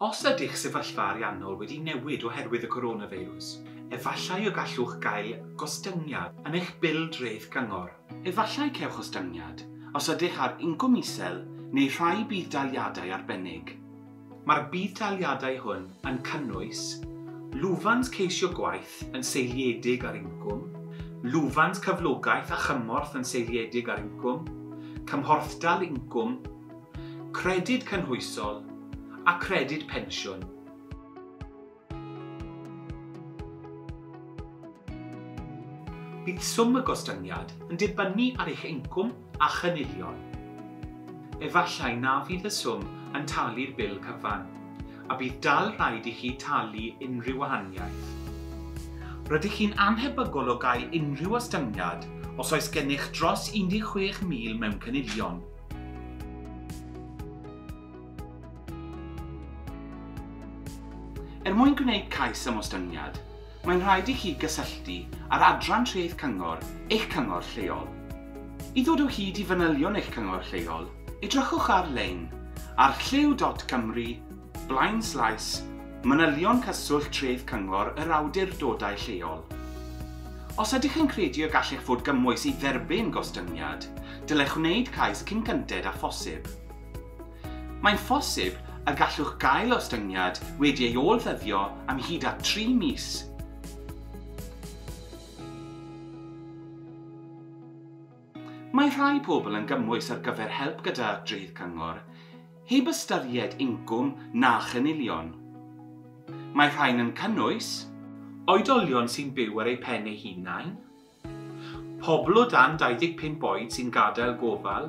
Os ydych sefyllfa ariannol wedi newid oherwydd y coronafeirws, efallai y gallwch gael gostyngiad yn eich bil dreth cyngor. Efallai cewch ostyngiad os ydych ar incwm isel neu rhai budd-daliadau arbennig. Mae'r budd-daliadau hwn yn cynnwys lwfans ceisio gwaith yn seiliedig ar incwm, lwfans cyflogaeth a chymorth yn seiliedig ar incwm, cymhorthdal incwm, credyd cynhwysol a credyd pensiwn. Bydd swm y gostyngiad yn dibynnu ar eich incwm a chynilion. Efallai na fydd y swm yn talu'r bil cyfan, a bydd dal rhaid i chi talu unrhyw wahaniaeth. Rydych chi'n annhebygol o gael unrhyw ostyngiad os oes gennych dros 16,000 mewn cynilion. Er mwyn gwneud cais am ostyngiad, mae'n rhaid i chi gysylltu â'r Adran Treth Cyngor eich cyngor lleol. I ddod o hyd i fanylion eich cyngor lleol, edrychwch ar-lein ar llyw.cymru blaen slaes manylion cyswllt treth cyngor yr awdurdodau lleol. Os ydych yn credu y gallech fod gymwys i dderbyn gostyngiad, dylech wneud cais cyn gynted â phosib. Mae'n phosib y gallwch gael ostyngiad wedi ei ôl-ddyddio am hyd at 3 mis. Mae rhai pobl yn gymwys ar gyfer help gyda dreth cyngor, heb ystyried incwm na chynilion. Mae rhain yn cynnwys oedolion sy'n byw ar eu pen eu hunain, pobl o dan 25 oed sy'n gadael gofal,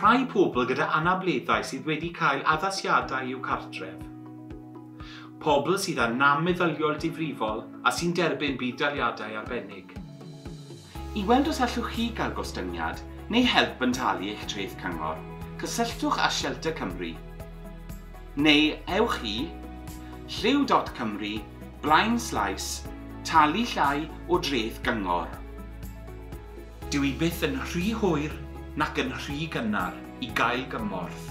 rhai pobl gyda anableddau sydd wedi cael addasiadau i'w cartref, pobl sydd â nam meddyliol difrifol a sy'n derbyn budd-daliadau arbennig. I weld os allwch chi gael gostyngiad neu help yn talu eich treth cyngor, cysylltwch â Shelter Cymru neu ewch i llyw.cymru blaen slaes talu llai o dreth gyngor. Dyw hi byth yn rhy hwyr nac yn rhy gynnar i gael gymorth.